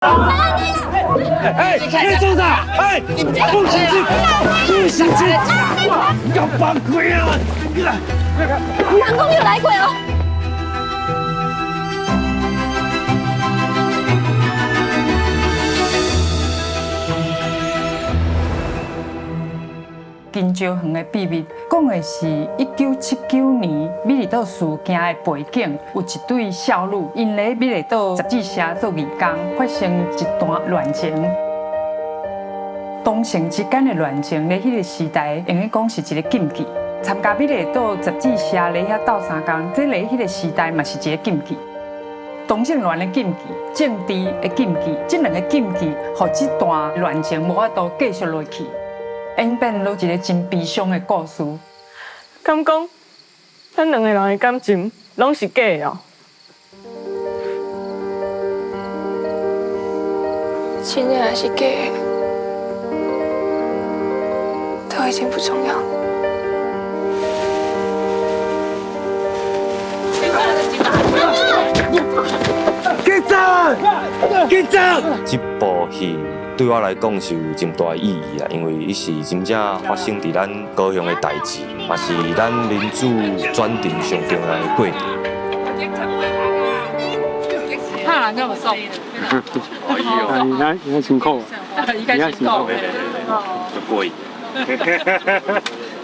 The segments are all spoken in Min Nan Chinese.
哎，你做啥？哎，不行進，不行進，要崩潰啊！南宮有來過哦。金石園的秘密講的是1979年美麗島事件的背景，有一對少女，𪜶咧美麗島雜誌社做義工，發生一段戀情。同性之間的戀情，咧彼個時代，會用講是一個禁忌。參加美麗島雜誌社咧遐鬥相共，這咧彼個時代嘛是一個禁忌。同性戀的禁忌、政治的禁忌，這兩個禁忌，予這段戀情無法度繼續落去。演變落一個真悲傷的故事。敢講，咱兩個人的感情攏是假的哦？真的還是假的，都已經不重要。警察！警察！這部戲對我來講是有真大意義啊，因為伊是真正發生佇咱高雄的代誌，嘛是咱民主轉型上重要的過程。哈，那麼爽。應該辛苦，應該辛苦。就過癮。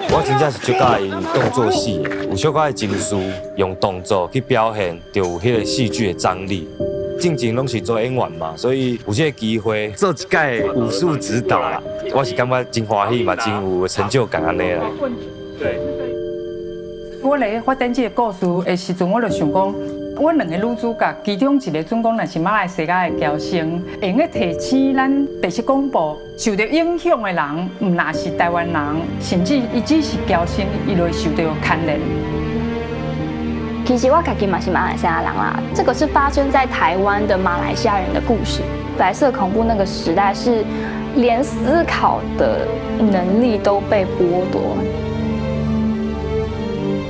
我真正是足佮意動作戲的，有小可的情緒，用動作去表現，就有彼個戲劇的張力。進前攏是做演員嘛，所以有這個機會做一屆武術指導啦，我是感覺真歡喜嘛，真有成就感按呢啦。對。我咧發展這個故事的時陣，我就想講，阮兩個女主角，其中一個準講若是馬來西亞的僑生，會用得提醒咱白色恐怖受著影響的人，毋若是台灣人，甚至伊只是僑生，伊就會受著牽連。其實我家己嘛是馬來西亞人啦，這個是發生在台灣的馬來西亞人的故事。白色恐怖那個時代是連思考的能力都被剝奪。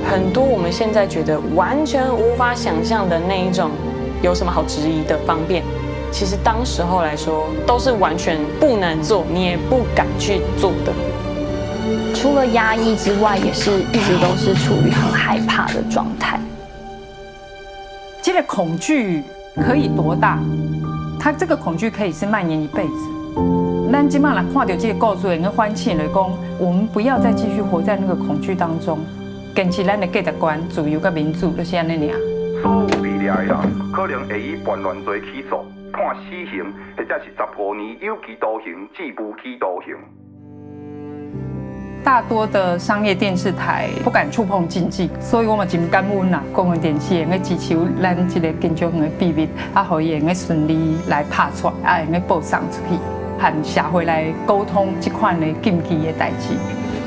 很多我們現在覺得完全無法想象的那一種，有什麼好質疑的方便，其實當時候來說都是完全不能做，你也不敢去做的。除了壓抑之外，也是一直都是處於很害怕的狀態。這個恐懼可以多大？他這個恐懼可以是蔓延一輩子。咱這馬來看著這個故事，會用反省來講，我們不要再繼續活在那個恐懼當中，堅持咱的價值觀、自由佮民主，就是按呢爾。所有被掠的人可能會以叛亂罪起訴，判死刑，或者是15年有期徒刑至無期徒刑。大多的商業電視台不敢觸碰禁忌，所以我嘛真感恩啦。公共電視會用支持咱這個金石園的秘密，啊，予伊會用順利來拍出來，啊，會用播送出去，和社會來溝通這款的禁忌的代誌。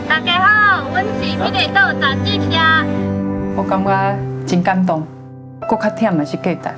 大家好，阮是美麗島雜誌社。我感覺真感動，閣較忝的是價值。